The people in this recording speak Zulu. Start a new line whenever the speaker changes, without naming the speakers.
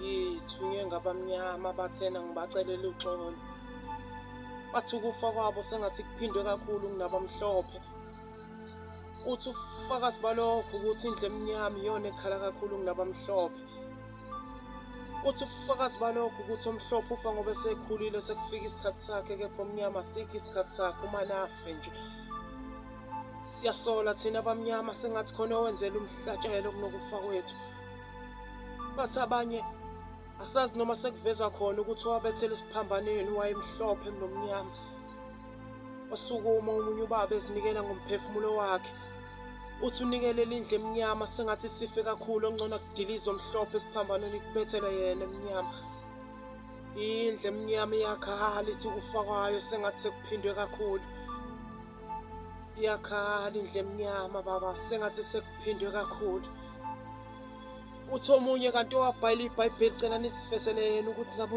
Ngithunywe ngabamnyama bathena ngibacelela uxolo. Bathi ukufa kwabo sengathi kuphindwe kakhulu kunabamhlophe. Uthi ubufakazi balokho ukuthi indlu emnyama iyona ekhala kakhulu kunabamhlophe. Uthi ubufakazi balokho ukuthi omhlophe ufa ngoba esekhulile sekufika isikhathi sakhe kepha omnyama asikho isikhathi sakhe umane afe nje. Siyasola thina abamnyama sengathi khona owenzela umhlatshelo kunokufa kwethu. Bathi abanye asazi noma sekuvezwa khona ukuthi owabethela esiphambanweni wayemhlophe kunomnyama. Wasukuma omunye ubaba ezinikela ngomphefumulo wakhe. Uthi unikelela indlu emnyama sengathi sife kakhulu ongcono kudiliza omhlophe esiphambanweni kubethelwe yena emnyama. Indlu emnyama iyakhala ithi ukufa kwayo sengathi sekuphindwe kakhulu. Iyakhala indlu emnyama baba sengathi sekuphindwe kakhulu. Uthi omunye kanti owabhala iBhayibheli cela nizifesele yena ukuthi ngabe